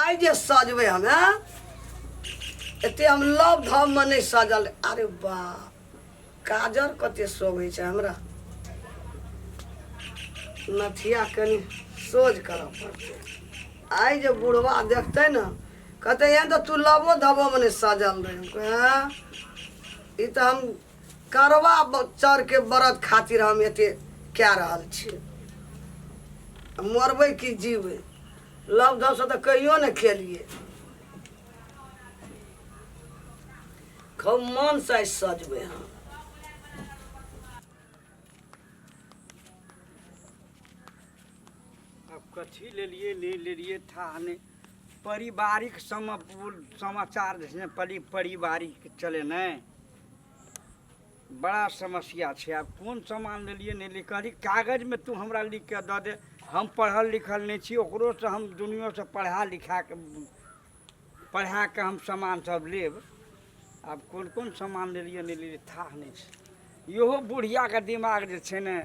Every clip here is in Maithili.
आइ जे सजबै हम हैं एते हम लव धवमे नहि सजल। अरे बा, काजर कते शोभै छै हमरा। नथिया कनि सोझ करऽ पड़तै। आइ जे बुढ़वा देखतै ने, कहतै एहन तऽ तू लवो धवोमे नहि सजल रहे। हम कहै हँ, ई तऽ हम करवा चौरके व्रत खातिर हम एते कए रहल छी। मरबै कि जीबै, लव धवसँ तऽ कहियो नहि केलियै। खूब मनसँ आइ सजबै हम। आब कथी लेलियै नहि लेलियै थाह नहि। पारिवारिक समाचार जे छै ने, पारिवारिक चले ने बड़ा समस्या छै। आब कोन सामान लेलियै नहि लेलियै, कहली कागजमे तू हमरा लिख कऽ दऽ दे। हम पढ़ल लिखल नहि छी, ओकरोसँ हम दुनिओसँ पढ़ा लिखा कऽ पढ़ा कऽ हम सामान सब लेब। आब कोन कोन सामान लेलियै नहि लेलियै थाह नहि छै। इहो बुढ़ियाके दिमाग जे छै ने,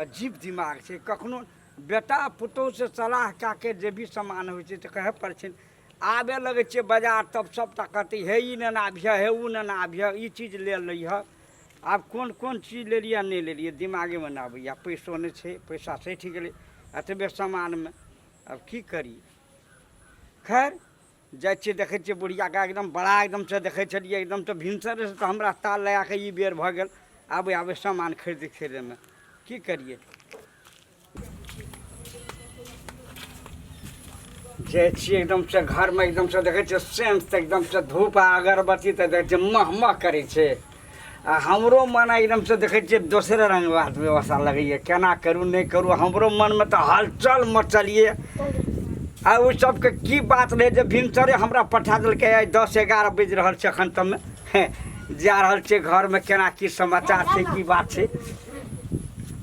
अजीब दिमाग छै। कखनो बेटा पुतोहुसँ सलाह कए कऽ जे भी सामान होइ छै तऽ कहै पड़ै छै। आबे लगै छियै बाजार तब सबटा कहतै हे ई नेने आबिहऽ, हे ओ नेने आबिहऽ, ई चीज ले लैहऽ। आब कोन कोन चीज लेलियै आ नहि लेलियै दिमागेमे नहि आबैए। पैसो नहि छै, पैसा सठि गेलै एतबे सामानमे। आब की करी? खैर जाइ छियै, देखै छियै बुढ़ियाके एकदम बड़ा एकदमसँ देखै छलियै एकदमसँ भिनसरेसँ तऽ हमरा ताल लगा कऽ ई बेर भऽ गेल आबै आबै सामान खरीदै खरीदैमे। की करियै? जाइ छियै एकदमसँ घरमे, एकदमसँ देखै छियै सेंट तऽ एकदमसँ धूप आ अगरबत्ती तऽ देखै छियै मह मह करै छै। आ हमरो मन एकदमसँ देखै छियै दोसरे रङ्ग बात व्यवस्था लगैए। केना करू नहि करू, हमरो मनमे तऽ हलचल मचल यऽ। आ ओहि सबके की बात रहै जे भिनसरे हमरा पठा देलकै। आइ 10-11 बाजि रहल छै, एखन तकमे जा रहल छियै घरमे। केना की समाचार छै, की बात छै,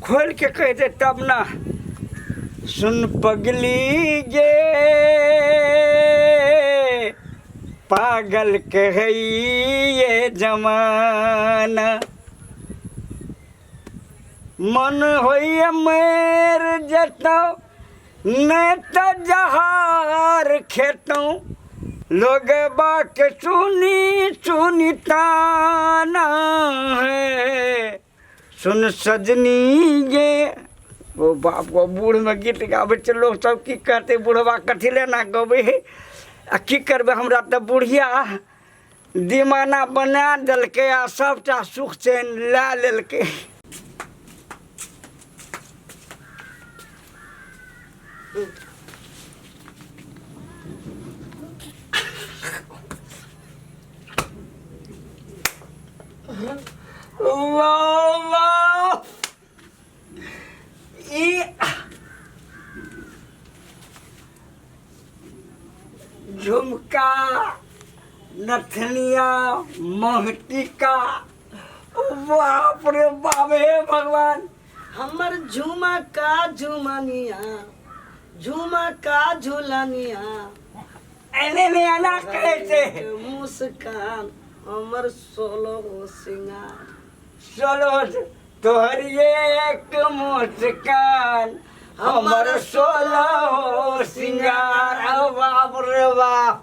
खोलि के कहि दे तब ने। सुन पगली गे, पागल कहैये जमाना, मन होइए मरि जेतौ नहि तऽ जहार खेतौ, लोग बाक सुनी सुनी ताना है। सुन सजनी गे, ओ बाप गो, बूढ़मे गीत गाबै छै, लोक सब की कहतै, बुढ़बा कथी लए एना गबै है? आ की करबै, हमरा तऽ बुढ़िया दीवाना बना देलकै आ सबटा सुख चैन लए लेलकै। वाह वाह, ई झुमका, नथनिया, महटिका, बाप रे बाप, हे भगवान! हमर झुमका झुमनिया, झुमका झुलनिया, एने नहि एना कहै छै। मुस्कान हमर सोलो सिंगार। चलो, तोहर एक मुस्कान हमर 16 सिंगार। ओ बाप रे बाप,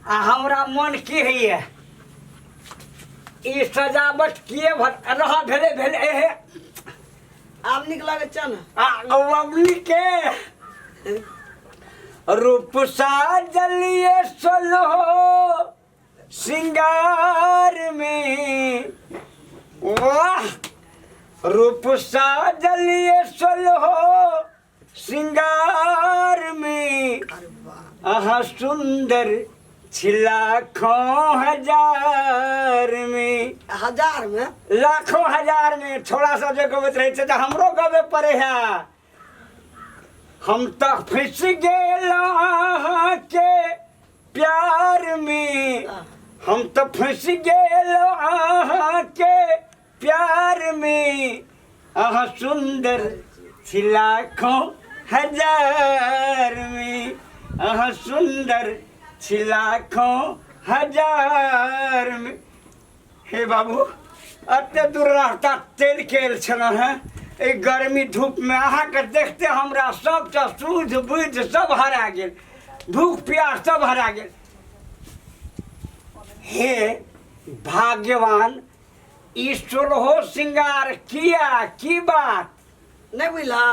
आ हमरा मन की होइए, ई सजावट किए भर रह भेले भेले हे। आब नीक लागै छै ने? आ बबली के रूप साजलिए सोलहो सिंगार में, वाह, रूप साजलिए सोलहो सिंगार में, अरे वाह, अहाँ सुंदर छी लाखों हजार में। हजार में? लाखों हजार में। छोड़ा सब जे गबैत रहै छै तऽ हमरो गबे पड़े है। हम तऽ फँसि गेलहुँ अहाँके प्यार में, हम तऽ फँसि गेलहुँ अहाँके प्यार में, अहाँ सुंदर छी लाखों हजार में, अहाँ सुंदर छी लाखों हजार में। हे बाबू, एते दूर रास्ता चलि के आयल छलहुँ हेँ एहि गर्मी धूपमे, अहाँके देखते हमरा सबटा सूझ बुझ सब हरा गेल। भूख प्यास सब हरा गेल। हे भाग्यवान, ई सोलहो श्रृंगार किया, की बात? नहीं बुझला?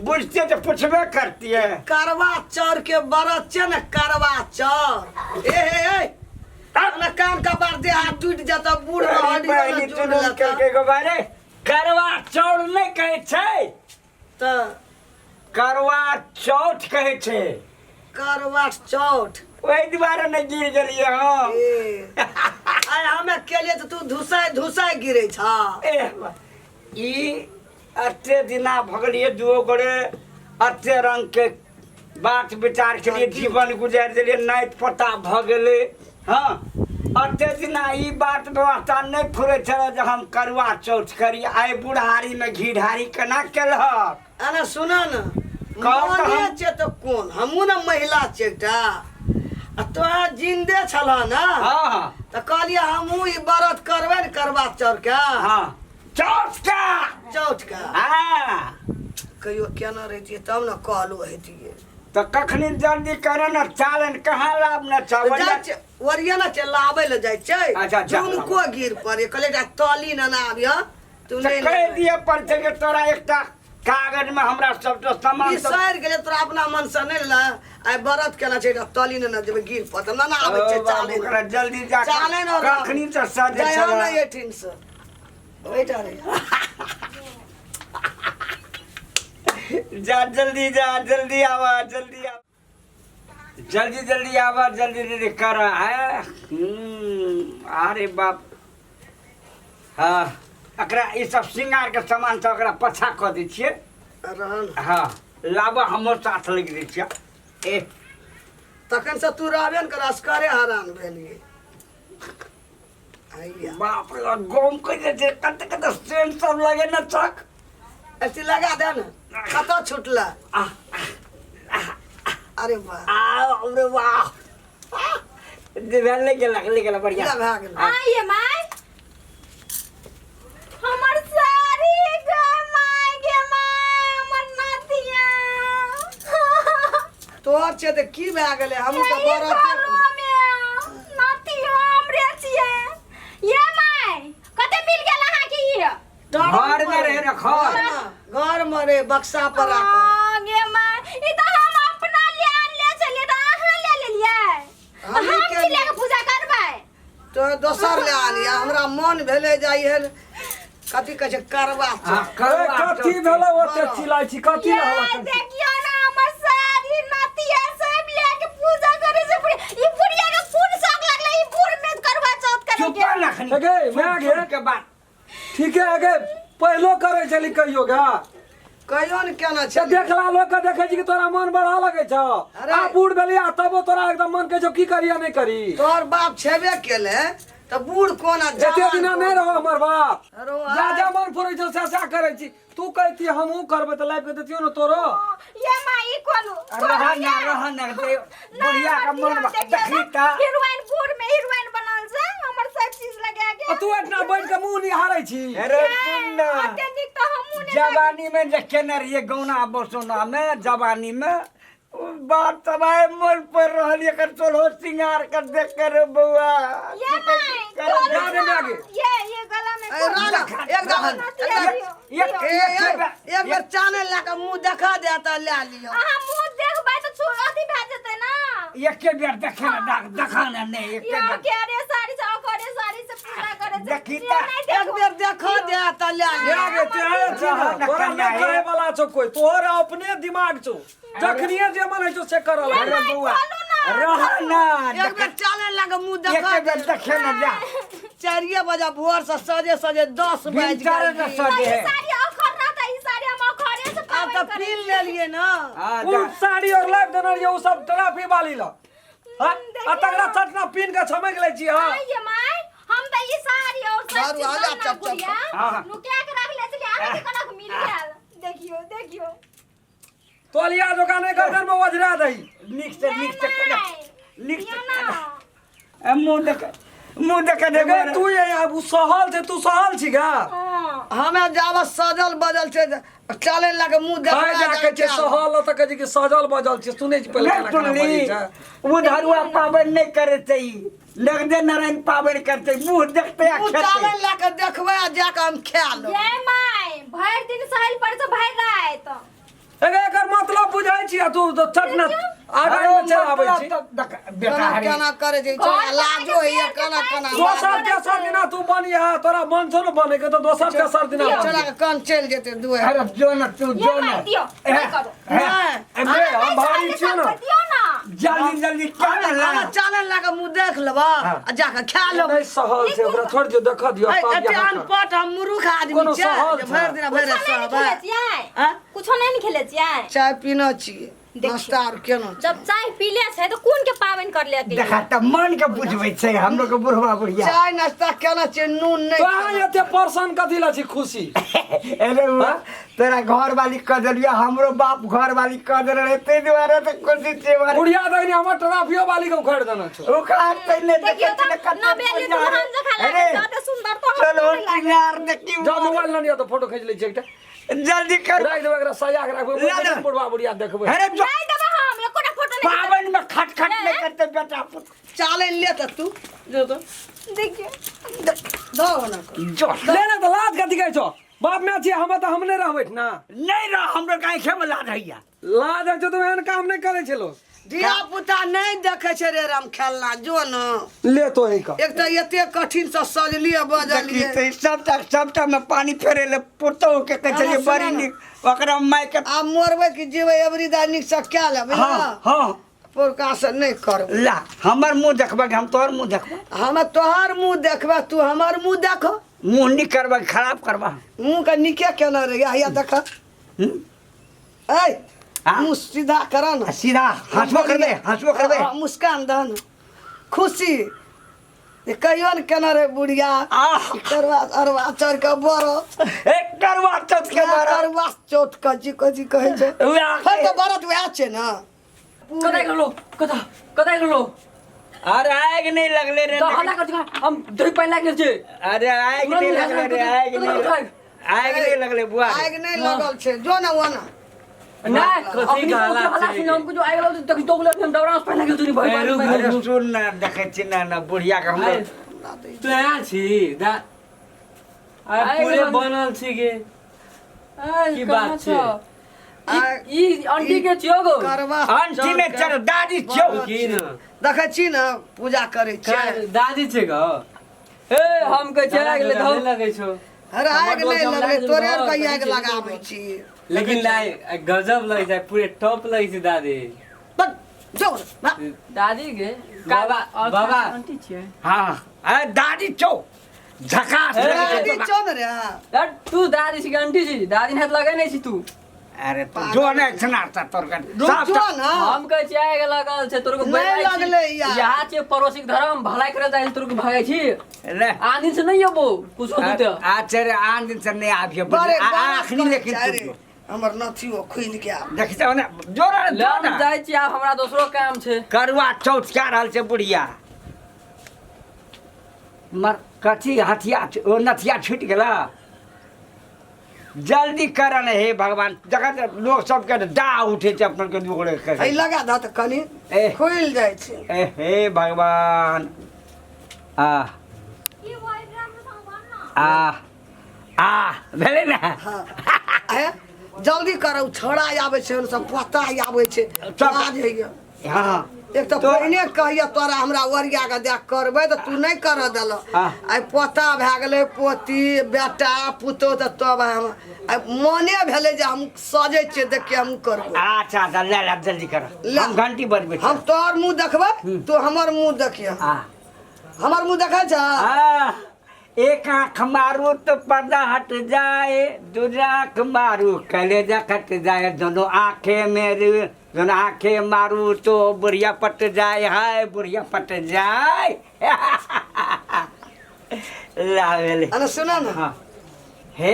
बुझते तो पूछबे करती है। करवा चौर के व्रत छै ने, करवा चौर। ए हे ए, अपना कान का बार दे हाथ टूट जाता, बूढ़ में हड्डी वाला पहली जुड़ चुनौती जाता। करके गो बारे करवा चौर नहीं कहै छै। तऽ करवा चौथ कहै छै। करवा चौथ। ओहि दुआरे नहि गिर गेलियै हम। ए आइ हमे केलियै तऽ तू धुसाइ धुसाइ गिरै छ। ए, ई एते दिना भऽ गेलियै दुओ गोरे, एते रंग के बात विचार के लिए जीवन गुजारि देलियै, नाति पोता भऽ गेलै। हँ, एते दिना ई बात व्यवस्था नहि फुरै छलै जे हम करुआ चौथ करी। आइ बुढ़ारीमे घी ढारी केना केलहक? अरे सुन न, कहब तऽ मने हम- छै तऽ कोन हमहूँ ने महिला छियै एकटा, आ तोरा जिन्दे छलह ने। हँ। तऽ कहलियै हमहूँ ई व्रत करबै ने करवा चौथ के। हँ, चौथ का। चौथ के। हँ। कहियो केना रहितियै तब ने कहलू हेतियै। तऽ कखनी जल्दी करे ने, चालन कहाँ लाभ ने चावल। जाइ छै ओरिया ने छै, लाबै लए जाइ छै। अच्छा, अच्छा। झुमको गिर पड़े, कहलियै एकटा तली ने आबिह तू। तऽ नहि कहि दिअ पड़तै कि तोरा एकटा कागज में हमरा सबटा सामान सब बिसरि गेलै तोरा, अपना मन से नहि ले। आइ व्रत केना छै, एकटा तली ने जेबै गिर पड़तै ना, ना आबै छै। ओ बाबू, चाले ओकरा जल्दी जा चाले ने। कखनी तऽ सजे जाय छलै। ने एठिन से ओहिटा रे। जा जल्दी, जा जल्दी, आवा जल्दी, आवा जल्दी जल्दी, आवा जल्दी जल्दी कर है। अरे बाप, हाँ, एकरा ई सब श्रृंगार के सामान सब एकरा पछा कऽ दै छियै। रहन। हाँ, लाबऽ, हमर साथ लगि दै छियै। ए तखन से तू रहबे ने कर, असकरे हरान भेलियै आइया। बाप रे, गम कहि दै छै, कते कते सेंट सब लगे ने चक। ऐसे लगा दे ने, कतऽ छुटला? आ अरे वाह। आ अरे वाह, जे भेल ले गेलक, ले गेलक, बढ़िया। पूरा भए गेल। आइए माय, हमर साड़ी गे माय, गे माय, हमर नातिया। तोहर छै तऽ की भए गेलै? हमहूँ तऽ यही बरते कहलहुँ हमे, नातिया हमरे छियै। ये माय, कते मिल गेल अहाँके ई? घर में रहे रखल। घर में रे बक्सा पर राखल। हाँ, गे माय, ई तऽ हम अपना ले आनले छलियै तऽ अहाँ ले लेलियै। हमही हम के की लेके पूजा करबै? तो दोसर ले आनी। हमरा मन भेलै जाइ हन, कथी कहै छै, करवा हाँ, चौथ। करवा कथी चौथ। भेलै? ओते चिल्लाइ छी कथी? ये हल्ला करै छी? देखियो ना, हमर सारी नतिया सब लेके पूजा करे छै बुढ़िया। ई बुढ़िया के कोन शौक लगलै ई बूढ़ में करवा चौथ करे चुप के? कर ना खनी। गे, मैं गे। चुप के बात। ठीके है गे, पहिलो करै छली कहियो गे? कहियो ने केना से छै। देखला लोक के देखै छी कि तोरा मन बढ़ा लगै छौ। अरे। आ बूढ़ भेली आ तबो तोरा एकदम मन कहै छौ की करी आ नहि करी। तोहर बाप छेबे केले तऽ बूढ़ कोन आ एते जवान दिना कोन? नहि रहो हमर बाप। अरो जा आइ। जा मन फुरै छौ से से करै छी। तू कहती हमहूँ करबै तऽ लाबि कऽ देतियौ ने तोरो। ये माई, कोलू रह ना, रह ना, बुढ़िया के मन देखी तऽ। हीरोइन, बूढ़ में हीरोइन बनल छै, हमर सब चीज लगा के। आ तू एतना बैठ के मुंह निहारै छी। अरे सुन ना, ओते नीक तऽ हमहूँ नहि। जवानी में जे केने रहिए गौना बसौना में जवानी में, उ बात सब आइ मन पड़ रहल एकर सोलहो सिंगार के देख के रे बौआ। ये माई, कर जा रे मागे। ये गला में ए, राना, एकदम एक ए, ए, एक बेर चाने लए कऽ मुँह देखा दे तऽ लए लिअ। अहाँ मुँह देखबै तऽ छु अथी भए जेतै ना। एके बेर देखे ना, देखा ना, नहीं एके यो बेर। के रे साड़ी से ओकरे साड़ी से पूजा करे छै। देखी ये तऽ। नहि एक देखू। बेर देखा दे तऽ लए लिअ। गे तेहे छी ने, तोरा नहि कहै वाला छौ कोई, तोहर अपने दिमाग छौ, जखनिए जे मन होइ छौ से करऽ अरे लग। बौआ, खोलू ना। रह ना। एक बेर चाने लए कऽ मुँह देखा एके दे। बेर देखे ना जा। 4 बजे भोर से सजे सजे 10 बाजि भिनसरे गेल। से सजे ई है। साड़ी अखर रहता, ई साड़ी हम अखरे से आब पाबनि तऽ करै पीन लेलियै ना। हाँ, उ जा। साड़ी और लाइब देने रहियै उ सब ट्राफी वाली ल। हाँ? देखियौ आ तकरा ना। चटना पीन के छमक लै छी। हाँ। आइए माय, हम तऽ ई साड़ी और सब झाड़ू चीज आला गहना चप चप। गुड़िया हाँ, हाँ। नुका के रख ले छलियै, अहाँके कोना के मिल गेल? देखियौ, देखियौ। तोलिया जोका नहि गर्दन में ओझरा दही। नीक से, नीक से, नहीं, नीक से। दियौ ना। ए, मुँह देख। मुंह देखे दे गे तू ये आब उ सहल छै, तू सहल छी गा। हाँ। हमे जाब सजल बजल छै चले लगे मुंह खाय देखबै जा कहै छै सहल तऽ कहै छै कि सजल बजल छै। सुनै छी पहिले नहीं केना केना सुनली बजै छै। ओ धरुआ पाबनि नहि करे छै, नगदे नारायण पाबनि करते, मुंह देखते आ मुंह खेते। चले लगे देखबै आ जाके हम खा लेब। ये my भरि दिन सहल पर से भरि रात। एगे एकर मतलब बुझै छी आ तू तऽ चट न आगाँ अरे मे चलि आबै छी। मतलब तऽ देख, बेटा केना हरे। केना करे छै छोड़ा, लाजो होइए केना केना। दोसर तेसर दिना तू बनिहा, तोरा मन छौ ने बने के, तऽ दोसर तेसर दिना छोड़ा बनिहा। के कान चलि जेतै दुए। अरे जो न तू ये जो न। My दियो नहीं करो। नहि ए, हम भारी छियौ ने। दियो ना। जल्दी जल्दी क्या ना ला। हमे चले लगे मुंह देख लेबऽ आ जाके खा लेब। नहि सहल छै, ओकरा छोड़ि दियौ, देखऽ दियौ। ऐ, तब एते यहाँ कर। अनपढ़ हम मूर्ख आदमी कोनो छियै सहल जे छै। भरि दिना भरि कुछो राति नहीं ने सहबै। खेले छियै। आँय? कुछो नहीं ने खेले छियै। चाय पीने छियै, देखियौ। नाश्ता आर केना। जब चाय पी ले छै तऽ कोन के पाबनि कर ले के? देखा तऽ मन के बुझबै छै हमरो के बुढ़वा बुढ़िया। चाय नाश्ता केना छियै, नून नहि तोरा खेलहुँ। एते परेशान कथी ला छी खुशी? अरे बा, तोरा घर वाली कह देलियो, हमरो बाप घर वाली कह देने रहे, ताहि दुआरे तऽ कोशिश छै मारे। बुढ़िया देखनी हमर ट्राफियो वाली के उखाड़ि देने छौ। उखाड़ते नहि देखियौ देखै छी तऽ ने कते नबेली बढ़िया दुल्हन जकाँ अरे, लागै छै, सुन्दर तो हम चलो नहि लागै। सिंगार देखी। जा मोबाइल लऽ लिअ तऽ फोटो खींच लै छी एकटा। जल्दी कर। राखि देबै एकरा, सजा के राखबै। ले ले। बुढ़वा बुढ़िया देखबै। अरे जो नहीं देबै हम एकोटा फोटो नहीं। पाबनि में खटखट नहीं करते बेटा पुत। चाले ले तऽ तू जो तो देखियौ दहो ना कर। जो ले ने तऽ लाज कथी कहै छौ? बाप माय छियै हम तऽ, हम नहि रहबै ना। नहीं रह, हमरो के आँखे में लाज हैया। लाज होइ छौ तऽ एहन काम नहि करै छै लोक। धिया पुता नहि देखै छै रे राम खेलना, जो न ले तो ही का। एक तऽ एते कठिन से सजलियै देखी बजलियै। तऽ सबटा सबटा में पानी फेरे ले पुतोह के कहै छलियै हँ, सुनऽ बड़ी ने। नीक ओकरा माय के। आब मरबै कि जीबै, एबरी दा नीक से कए लेबै। हाँ हाँ। पोरका से नहि करबै। ला हमर मुंह देखबै कि हम तोहर मुंह देखबै? हमे तोहर मुंह देखबै, तू हमर मुंह देखो। मुंह नीक करबै कि खराब करबै? मुंह के नीके केना रे हैया देख। हम्म? ऐ हाँ? मुंह सीधा कर न। सीधा हंसबो करबै, हंसबो करबै। हाँ, मुस्कान दह न खुशी जे कहियो ने केना रे बुढ़िया। आह! करवा अरवा चढ़ के बरत। ए करवा चौथ के बरत। करवा चौथ कथी कथी कहै छै? उएह। फेर तऽ बरत वएह छै ने। कतऽ गेलो, कतऽ कतऽ गेलो? अरे आगि नहीं लगले रे। तऽ हल्ला कर छी, हम दही पानि लागि गेल छै। अरे आगि नहीं लगले रे, आगि नहीं, आगि नहीं लगले बुआ रे। आगि नहि लगल छै, जो ने ओ ने। नहि कथी अपनी कहला हल्ला छै? सुनि हम कुछ आगि लगल तऽ दौगले, हम दौड़ा पानि लागि गेल छै भरि। ए, रुक, अरे सुन ने, देखै छी ने ने बुढ़िया के हमरो। तू यहाँ छी दा आ पूरे बनल छी गे, की बात छै? ई आंटी के छियो गो। करवा अंटी ने चल दादी छियौ। की न देखै छी ने पूजा करै छै। दादी छै गो। ए हम कहै छियै आगि गेलै नहि धौ। लगै छौ? अरे आगि नहि लगलै, तोरे आर के आगि छै। लगाबै छी। लेकिन लाई गजब लगै छै, पूरे टॉप लगै छै दादी। बस, जो ने, बा। दादी के बाबा, बाबा। आंटी छियै। हाँ अरे दादी छौ, झकास लगै छै। दादी छौ ने रे। यार तू दादी छी कि आंटी छी? दादी हाथ लगै नहि छी तू। अरे तू जो ने छना तोर के रुक सब जो ने। हम कहै छियै आगि लगल छै तोर के नहि बैलाइ छी। लगलै यार। यहाँ छियै पड़ोसी के धर्म भलाई करे जाइ छै, तोर के भगाइ छी। ले आन दिन से नहीं अबो कुछो दूते। अच्छा रे, आन दिन से नहीं आबियो। बड़े आखनी लेकिन चाय तू रे, जो। हमर नथियो खुलि गेल। देखी तऽ ने जोरा ले हम जाइ छी, आब हमरा दोसरो काम छै। करुआ चौथ कए रहल छै बुढ़िया। मर कथी हथिया ओ नथिया छूटि गेला, जल्दी कर ने। हे भगवान, जखन लोक सबके डाह उठे छै अपन के दुगड़े के। है लगा दह तऽ कनि ए। खुलि जाइ छै। ए हे भगवान, आ की भइल, राम्रोसँग भन न। आ आ भेलै ने। हाँ हे जल्दी करू, छोड़ा आबै छै सब, पोता आबै छै। सब- काज होइए। हाँ। एक तऽ पहिने कहिए तोरा हमरा ओरिया के देख करबै तऽ तू नहि करऽ देलह। हाँ। आइ पोता भए गेलै, पोती बेटा पुतोह, तऽ तब हम आइ मने भेलै जे हम सजै छियै, देखियै हम करबै। अच्छा अच्छा, ले ले, जल्दी कर। ले। हम घंटी बजबै छी। हम तोहर मुँह देखबै, तू हमर मुँह देखिह। आ हमर मुँह देखै छ? आ, एक आँख मारू तो पर्दा हट जाए, दूजा आँख मारू कलेजा कट जाए, दोनों आंखें मेरी, दोनों आंखें मारू तो बुढ़िया पट जाए, हाय बुढ़िया पट जाए। ला भेलै। अने सुन ने। हाँ हे,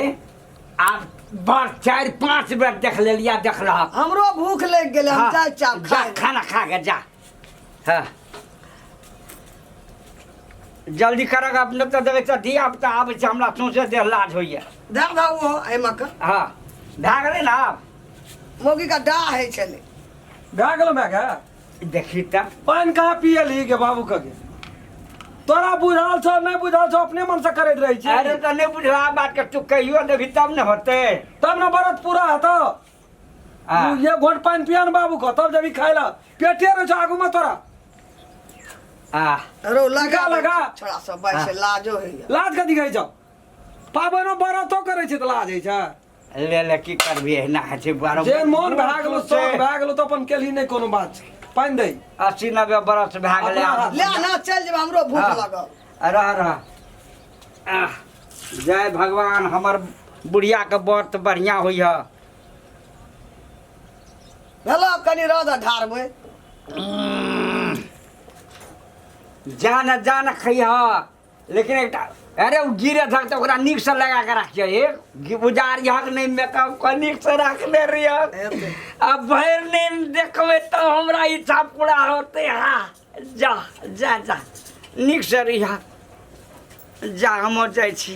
आब बड़ 4-5 बेर देख लेलिया, देख रहा। हमरो भूख लागि गेलै, हम जाइ छी आब जा खाय। खाना खा के जा। हाँ। जल्दी करक अपने तऽ देखै छ धिया पुता आबै छै हमरा सौंसे देह लाज होइए। धर धर ओहो एहिमे के। हँ, भए गेलै ने आब। मौगी के डाह होइ छलै। भए गेलो माय गे। देखी तऽ। पानि कहाँ पियलही गे बाबू के गे? तोरा बुझल छौ नहि बुझल छौ, अपने मन से करैत रहै छी। अरे तऽ नहि बुझला बात के तू कहियो देबही तब ने होतै। तब ने व्रत पूरा हेतौ। हाँ। ये घोट पानि पिया ने बाबू के, तब जेबही खाय ला। पेटे रहै छौ आगू में तोरा। आ रो लगा लगा, लगा। छोड़ा सब बाइ से लाजो होइए। लाज कथी कहै छौ? पाबनो व्रतो करै छै तऽ लाज होइ छै। ले ले की करबी, एहिना होइ छै बारह। जे मोन भए गेलो, शौक भए गेलो तऽ अपन केलही, नहि कोनो बात छै। पानि दै। 80-90 बरस भए गेलै। अपना हाथ। ले ना, चलि जेबै, हमरो भूख हाँ। लगल। रह रह। आह, जय भगवान, हमर बुढ़िया के व्रत बढ़िया होइए। भेलो, कनि रह दऽ, ढारबै। जान जान खैह, लेकिन एकटा अरे ओ गिरे थक तऽ ओकरा नीकसँ लगा कऽ राखिए। एक उजारिहक नहि, मेकअप कऽ नीकसँ राखने रहियक। हेतै। आ भरि दिन देखबै तऽ हमरा इच्छा पूरा होतै। हाँ, जा जा जा, नीकसँ रहिह, जा, हमहूँ जाइ छी।